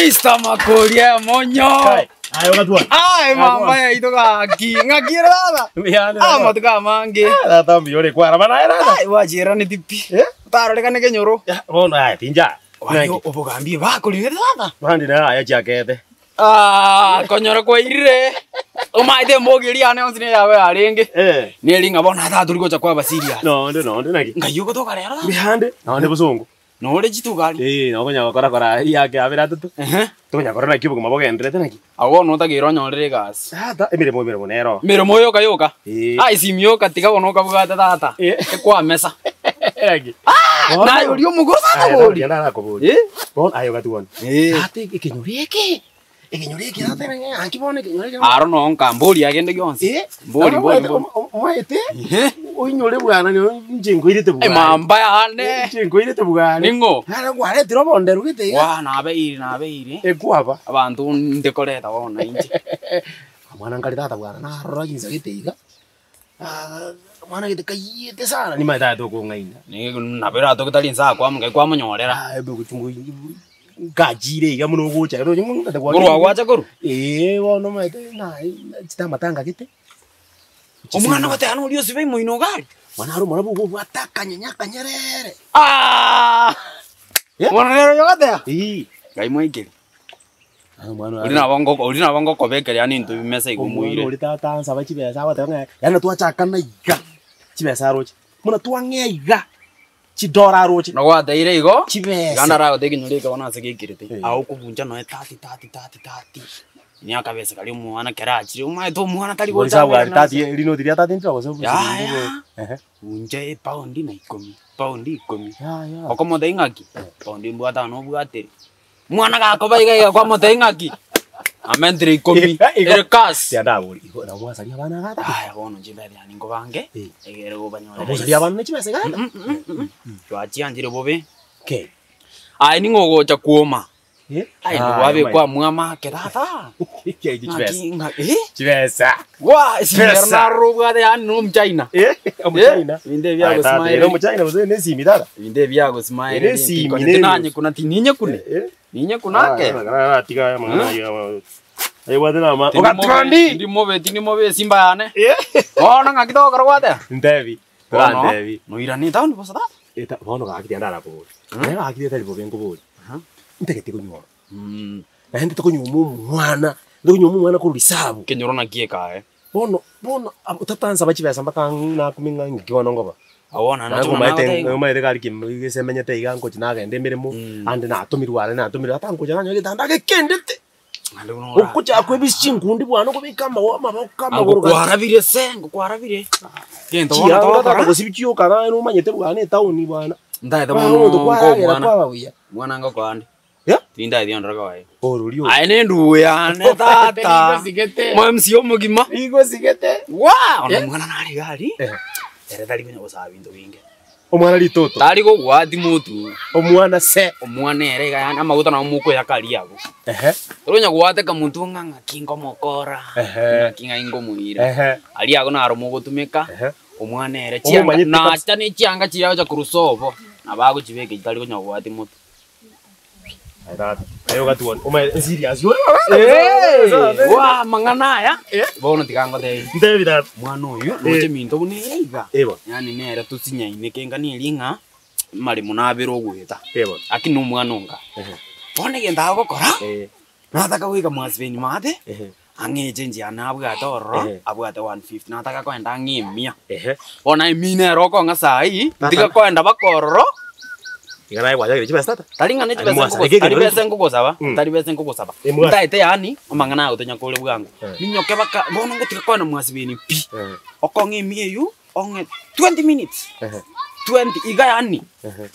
Mr. Makori emonyo. Kai, aye ogatwara. Ai mama yaito gaki. Ng'aki ere tata? Mbuya Ah, amatuko amange. Tata mbuya ore kwaraba naye tata. Ai wachiraneti pi. Eh? Otarorekane kenyoro. Ya, bono aye tincha. Wani obogambi bakorire tata. Mandi naye aye chiakete. Ah, konyora kwairire. Omaete embogi eria yane yonsi neyago yarenge. Eh. Neri ng'a bono tata tori gocha kwaba serious. Nonde nonde naki. Ngai ogotoka rero tata. Mbuya ande, nonde bosongo. Nore chituko aria. Eh, nabo okonya gokora kora eyake abere atato. Ehe. Tokonya korora naki obogima bogenderete naki. Abwo bono otakeire onyorere egasi. Tata, emeremo emeremo nero. Emeremo yoka yoka. Eh. Ai esimi yoka tiga bono okabwate tata. Eh. Ekwamesa. Naki. Naye oria omogoro tata Aye, bori. nabo narakoboria. Eh? Bono aye ogati bono. Eh. Tata ekenyoro eke. Ekenyoro eke tata naki bono ekenyoro eke. Aro noo nkamboria kende gionsi. Eh, Mbori, nabo mbori, omanyete- mbori. om- omanyete Ehe. oinyore bwana inche nkoirete bugari. Emamba yane. Inche nkoirete bugari. Ning'o? Naro kwaretire obonderu gete iga. Wa nabeire nabeire. Ekwaba. Abanto nde koreta bono inche. Omwana nkare tata bwana narora chinsa gete iga, omwana gete kaiyete sana nimanyete aye tokong'aina. Nabo eratoke tari inse akwamo ngai kwamonyorera. Ah, Nkachire iga buna ogocha roche ng'o ng'ate gwake. Korwa gwacha korwa? Eeh bono omanyete naye nachete amatanga gete. Omwana goteba noria osibe imoino iga aria? Mwana are omorabwo iga obwate akanyenya akanyerere. Aah! Eh? Bono nere oyo ogoteba? Eeh. Ngai mwaikeri. Aye omwana Oria nabo ngoko oria nabo ngokobekera yaani intwe bimesa igo Omwana moire. oria tata ansaba chibesa agoteba ng'a yaani twachakana iga, chibesa aroche, buna twang'ea iga. Chidora aroche. Nogwateire igo, Chibesa. iga ndaragotebie ekenyoro eke bono ase gekerete, Eh. agokobuncha noe tati tati tati tati, niakabesa karia omwana kera achire, omanyete omwana tari Igoro gocha risabu mbere ari nase. tati rinoti ria tati ndire gose Yaya. Ehe. Buncha epaundi na ikomi, paundi ikomi. Yaya. Okomotebia ng'aki, paundi mbwate ano obwatire. Mwana gakoba iga iga kwamotebia ng'aki, amentire ikomi, Igo. ere kasi. Tiga ndabori, igo nabo mwasaria abana iga tata? Aya bono chimbete yane nkobange, Eh. egere kobanyorera Nabo mwasaria abana ne chibesa iga tata? Twachianchire bobe. Kei. Aye ning'o ogocha kwoma? Eh? Aye Ah, nobwabekwa amwama ake tata. Kei chibesa. Ng'aki ng'a eh? Chibesa. Wa esimi ero Pesa. naroro obwate yaani na omochina. Eh, omochina. Eh, ebinto ebi Aye, tata, biagosmile. ere omochina gose ne esimi tata? Ebinto ebi biagosmile. Ere esimi ne Tinanyekuna tininyekune. Eh? Ninyekune ake. Ah, tiga aya amang'ana ayio. Aye obwate na ama. Tindi mobe- Ogatwandi! Tindi mobe tindi mobe esimba yane. Eh. Bono ng'aki togokora gwateba? Ntebi. Bono Torantebi. noirane etown bosa tata. Eta bono gaki tiga ndarakoborie. Naye gaki etari bobe nkoborie. Ntagete konyuoma. Naende tokonyuoma omwana, ntokonyuoma omwana korwa risabu. Ekenyoro naki ekae. Bono, bono abwo tatansaba chibesa mpaka ng'a nakumia ng'a ng'aki bono nkoba. Abwo bono Naye nache omanyete nagotebi ng'a. omanyete gari ki gese menyete iga ngochi nagenda emeremo, ande natomirwe are natomirwe ata ngocha nanyora egetanda gekendete. Naende buna ora. Ogochaka koebisia chinkundi bwana okobeka amago amaboko amagoro gati. Ngokwarabire se, ngokwarabire. Gento bono Chianga togokora. tata gosibi chioka naye nomanyete bwana etown bwana. Ntaete Bwana mono omonto kwaragera nkomwana. kwaba buya. Mwana ngokoa nde. Yeah? Tindaeti onde rokoe. Orori oro. Aye nendugu yane tata. Nigosigete. Mo MC omogima. Nigosigete. Wa! Ona omwana nare iga aria. Eh. Ere tari konya gosaba binto binge. Omwana ritoto. Tari kogwati motu. Omwana se. Omwana ere iga yaani amaguta nabo mokoyaka aria abwo. Ehe. Tori konya gwateka monto ng'a ng'aki nkomokora, Ehe. ng'aki ng'ai nkomoira. Ehe. Aria agwo naro mogotumeka, Ehe. omwana ere chianga, Omomanyete kabisa. nacha ne chianga chiria agocha korwa sobo, nabo agochibeka echio tari konya kobwatia motu. Wa amang'ana aya, bono tiga ngotebie. Ntebi tata. Omwana oyio noche minto buna ere iga. Eh bono. Yaani nere tosinyaine kenga neri ng'a amaremo nabere ogoeta. Eh bono. Lakini na omwana onga. Bono egento agokora, nataka goika mwasibeni maate, ang'e echenji yane abwate ororo, abwate 150, nataka koenda ang'e emia. Bono aye emia nere okong'a saii, tiga koenda mpaka ororo. Iga naye gwachakire chibesa tata. Tari ng'a ne Aye chibesa mwasareka nkogos- tari ekenyoro besa nkogosaba, Mm. tari besa nkogosaba. Eh, mwasa. Ntaete yaani, amang'ana aye tonya kore bwango. Eh. Ninyoke baka, bono ngotiga koenda mwasibeni pi. Eh. Okong'a emia eywo, ong'e 20 minutes, Ehe. 20 iga yaani. Ehe.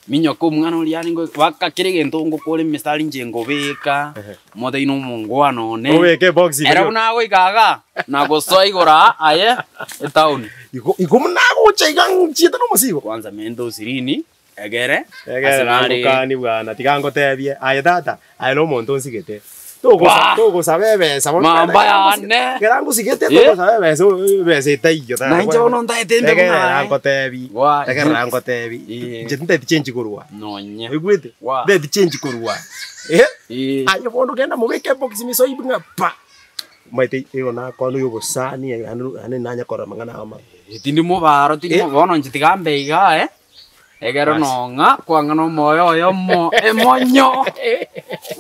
Minyoka omwana oria are ngo baka kera egento ngokora emistari inche ngobeka, motebie na omongwana one. Obeke ebox ime Ere buna agoika igaa, nagosoa igoro aa aye etown. Igo igo buna agocha iga nchiete na omosigo. Kwanza menta osirini, egere, Egere ase nare. nangokani bwana, tiga ngotebie, aye tata, aye na omonto onsigete. Togosa Wah! togosaba ebesa bono Mamba yane. Ekero angosigete Eh? togosaba ebesa ebesa etaiyo tata. Na inche bono ntaete mbe buna Tegerera aye. nkotebi, Wah! tegerera nkotebi, Eh. inche tintageti change korwa. Nonye. Oigwete? Wah! Ntageti change korwa. Eh? Eh. Aye bono genda mobeke ebox misoibi ng'a pa! Omanyete igo nakwana oyo obosani naende naende nanye korora amang'ana ao amabe. Eh, tindi mobaro tindi Eh. mo bono inche tiga mbe igaa eh, ekero Bas. nong'a kwang'ana omoyo oyomo emonyo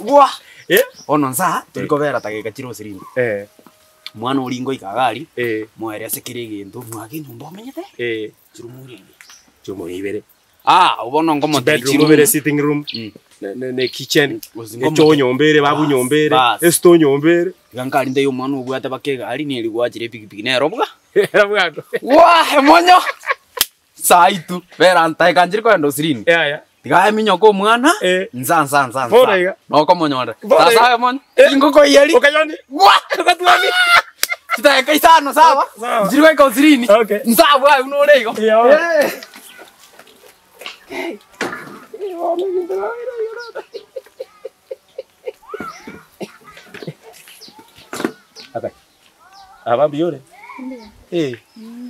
bwa! Eh. Bono nsa tori kobera tageka chire osirini, Eh. omwana oria ngoika iga aria, Eh. moerio ase kera egento, mwake enyomba omenyete, Eh. chirumu rende. Chirumu ibere. Ah, bono ngomotebia Bedroom ibere, chirumu. sitting room, Mm. ne- ne- ne kitchen, Gose echoo nyomba ere, babu Bas, nyomba ere, bas. esitoo nyomba ere. Iga nkarinde ya omwana obwate baka egari neri gwachire epikipiki nero bwa. Bwango. Waa emonyo! Sai tu, bera ntaeka nchire kogenda osirini. Yaya. Tiga eminyoke omwana, Eh. nsa nsa nsa Bono nsa. iga. Nokomonyorera. Bono Sasa iga. aye mono, Eh. ingokoiyeri. Okanyoni. Waa! Okatwani. Chidakika isano sawa, Sawa. nchiri goika osirini. Okay. Nsa abwo aye buna ore igo. Yeah. Aba. Aba mbiyore. Mbuya. Eh.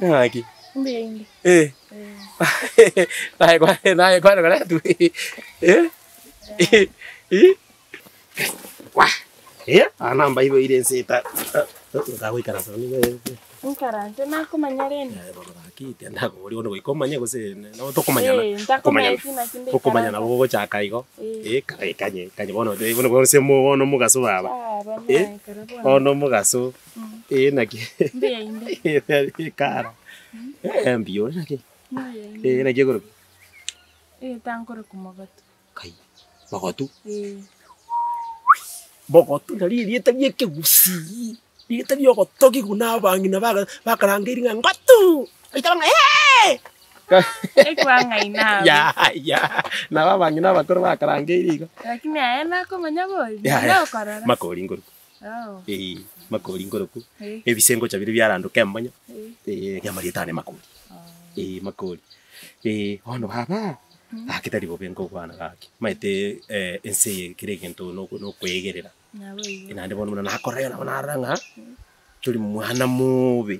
Ng'aki. Mbuya inde. Eh. Naye kwa naye kwa kwa tu. Eh. Eh. Wa. Eh, anamba ibo ire nsita. Ndagoikaransa Nkaranse nakomanya rende. ndakobori bono goika omanye gose nabo tokomanyana. Eh, ntakomanyeti naki nde Okomanyana ikaransa. gogochaka igo. Eh. Eh, kare kanye kanye bono bono bono se mo bono mogaso baba. Ah, bono Eh, naikara bono. Bono mogaso. Mm. Eh naki. Mbuya inde. Kara. Eh mbiyo naki. Mbuya inde. Eh naki ekoroku. Eh, tankore komogotu. Kai. Bogotu. Eh. Bogotu nari erieta ria ekegusii, rieta ria ogotogi buna abang'ina baga bakarangeiri ng'a ngotu! Baitaba ng'a eeh! Ekwang'aina abwo. Yaya, nabo abang'ina abakoro bakarangeiri igo. Lakini aye nakomanya bori, Yaya, nagokorora. makori nkoroku. Oh. Eh, makori nkoroku, Eh. ebisengo cha biria biarandoka emonyo, Eh. eh, amarieta ane makori. Oh. Eh, makori. Eh, bono baba, gaki tari bobe nkokwana gaki, omanyete ense eye kera egento noko nokoegerera. Nabo igo. Naende bono buna nakorora iga nabo narora ng'a, tori mwana mobe,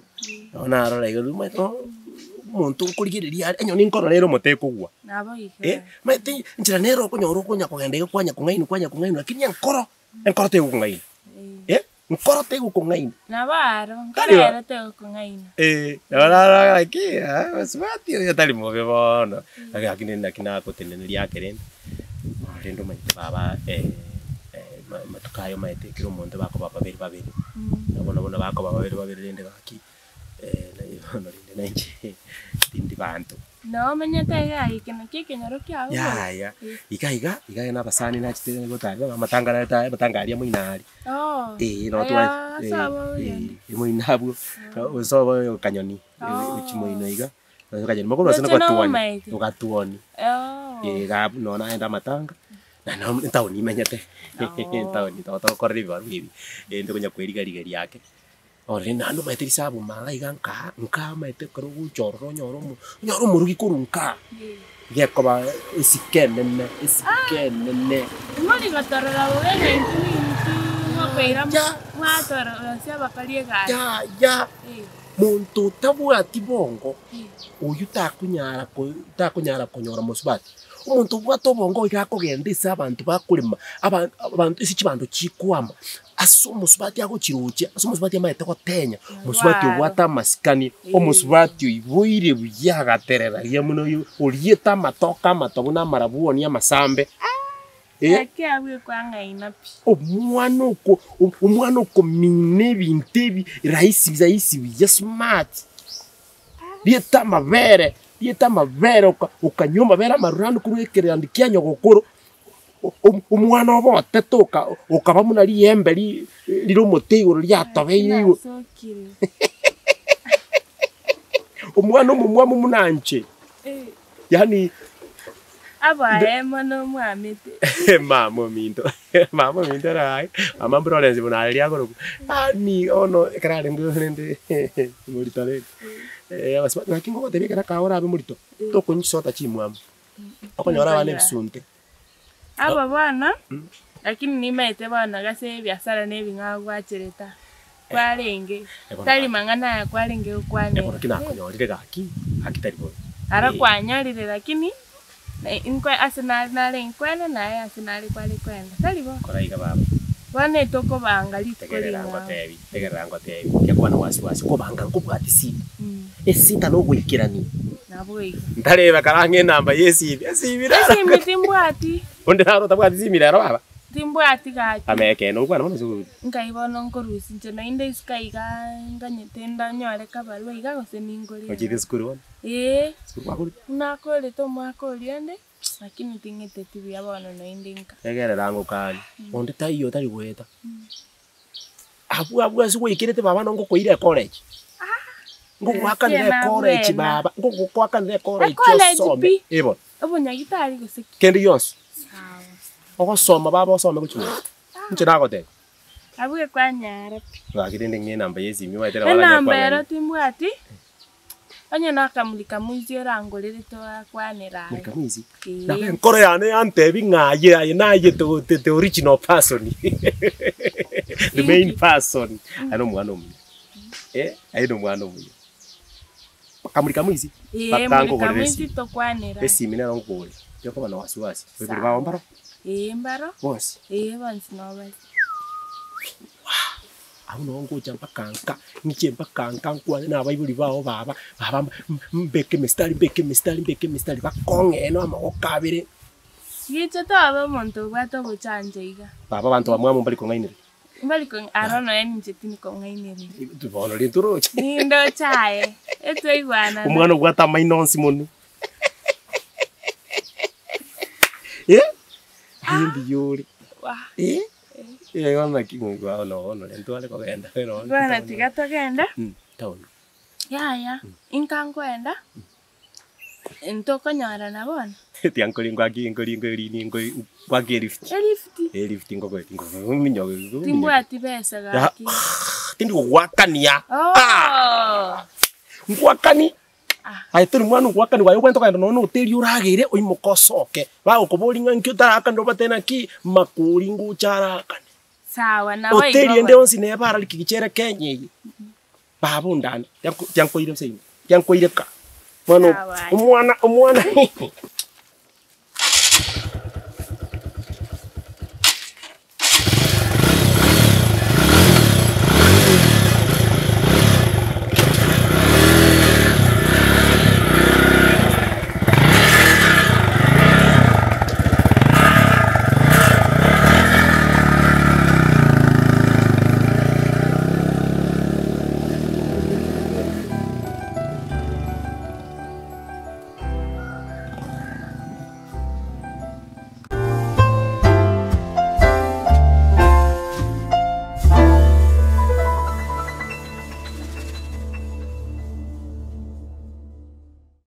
nabo narora iga omanyete omonto nkorigereria are onye ninkorora ere omote ekogwa. Nabo igo. Eh, omanyete enchera nere okonyora okonya kogenda iga kwanya kong'ainwa kwanya kong'ainwa lakini enkoro, enkoro tegokong'aina. Eh. Eh, nkoro tegokong'aina. Nabo aro, Tari nkoro bo? ere tegokong'aina. Eh, nabo narora ng'aki mosubati oyo tari mobe bono, lakini naki nagoteneneria ake rende, bono rende omanyete baba matuko aya omanyete kera omonto bakoba babere babere, na bono bono bakoba babere babere rende gaki, bono rende na inche tindi banto. Noo omenyete iga eke naki ekenyoro kiago gose? Yaya, Eh. iga iga, iga na abasani nachete gotarera amatanga narete aya amatanga aria moino aria. Oh, Eh, nabo aya twa ase abo oyonde. moino abwo, sobo kanyoni, Oh. gochia moino iga, kanyoni mokorwa ase Roche nogatuoni, nomomaete? ogatuoni. Oh. Eh, iga abwo nonye naenda amatanga, na no etown imenyete, Oh. etown toro togokorera ebibarua ebi, rende konya kwerigarigeria ake. Bono rende naende omanyete risabu mara iga nka nka omanyete ekero ogocha ororo onyore omo onyore omorugi korwa nka, gekoba esike enene esike enene. Mori gotorora bobe ng'a intwe ninki mokoira Ya. mwatorora ase abakori egasi. Yaya, Eh. monto otabwati bongo, Eh. oywo takonyara ko takonyara konyora mosubati. Omonto obwate obongo iga akogenda ase abanto bakorema, aba abanto ase chibando chikwama, ase omosubati agochirochia, ase omosubati amaete gotenya, mosubati obwate amasikani, omosubati oiboire buya agaterera riria buna oyo oriete amatoke amatobu na amarabwoni amasambe, eh. Naki abwo ekwang'aina pi. Omwana oko omwana okomina ebinto ebi rahisi rahisi buya smart, riete amabere, riete amabere oka okanywa amabere amaruranu korwa ekerandi kia nyogokoro, omwana obotete oka okaba buna riembe ri rire omote igoro riatobeire igoro. Nasokire. Omwana omomwamu buna inche, Eh. yaani Abaye mono omwamete. mama ominto mama ominto ere aye, mama Florence buna aria akorokwa, yaani bono ekero arenge rende morito rende, abasubati naki ngogotebia ekero akawa orabe morito, tokonywa chisoda chimwamu, okonyora abana ebisunte. Aba bono, lakini nimaete bono gase ebiasara na ebing'ao gwachereta, kwarenge, tari mang'ana aya kwarenge Ebono gokwanera. ki nakonyorire gaki, gaki tari bobe. Aro kwanyorire lakini. Na inkwe ase nare nare nkwenda naye ase nare kware kwenda, tari bo? Kora iga baba. Bono etokobanga rituko Tegerera ring'ao. ngotebi, tegerera ngotebi, tiga koba na wasiwasi, kobanga nkobwati sita. Esita nogoikerania. Nabo igo. Ntarebe kare ang'e enamba ya esimi, esimi rero. Esimi timbwati. Onde naro otabwati simi rero baba? Timbwati gaki. Ame ekeene okwane bono ase obobe. Nkai bono nkorusia inche naende isiko iga nganyete ndanyore kabarua iga gose ningore. Ochiete esukuru bono? Eeh. Esukuru kwakorete? Nakorete omwaka oria onde, lakini ting'eteti buya bono naende nka. Tegerera ngokanie, onde taiyo otari goeta. Abwo abwo ase gwaikerete baba nongo okoira ecollege. Ngogoakanera ecollege baba, ngogoakanera ecollege Ecollege osome. pi? Eh bono. Obonyagitari gose ki? Kende gionsi. Sawa. Ogosoma baba osome gochia igoro. Inche nagotebia. Abwo ekwanyara pi. Gaki rende ng'a enamba ya esimi omanyete nabo Enamba aranyare ero kwang'ania. timbwati, onye nakamurika mwizi orangorere toakwanera aye. Murika mwizi? Eeh. Nabo enkoro yane yantebi ng'a aye aye naye the the the original person the main person. Aye nomwana omuya, eh aye nomwana omuya. Kamurika mwizi? Eeh, Mpaka murika nkogorere mwizi esimi. tokwanera aye. Esimi nero nkogorera, tiokoba na wasiwasi. Baibori Sawa. bao mbaro? Eeh mbaro. Bonsi? Eeh bonsi nobare. Abwo noo ngocha mpaka nka, ng'iche mpaka nka nkwane na abaibori bao baba, baba mbeke emistari mbeke emistari mbeke emistari bakong'ee na amagoko abere. Gicha tobe omonto obwate obochanjo iga. Baba abanto bamwabo mbari kong'ainereria. Mbari kong' aro nonya ninche tindi kong'ainereria. Bono rende toroche. Nindoche aye, etwaigwanana. Omwana obwate amaino onsi monwe. Eh, aye mbuya ore. Eh, eh bono naki bono bono rende tware kogenda Bono tiga togende. Town. Yaya, inka nkoenda, ntokonyorana bono. Tiga nkori ngwaki nkori nkori nkori ngwake elift. Elift? Elift ngokoeti minyoke. Timbwati besa gaki. Tindi gogoakania. Oh! Ngoakani. Aye tori mwana ogoakanigwa aye obwenerete kogenda nonya na hoteli oragere oimoke osoke. Bagokoboria ng'a nki otarakane obatebie naki makori ngocha arakane. Sawa nabo igo Hoteli ende bono. yonsi neba ara rikigicha ere Kenya eye, baba ondane, tiankoire nse ime, tiankoire ka. Bono Sawa aye. omwana omwana.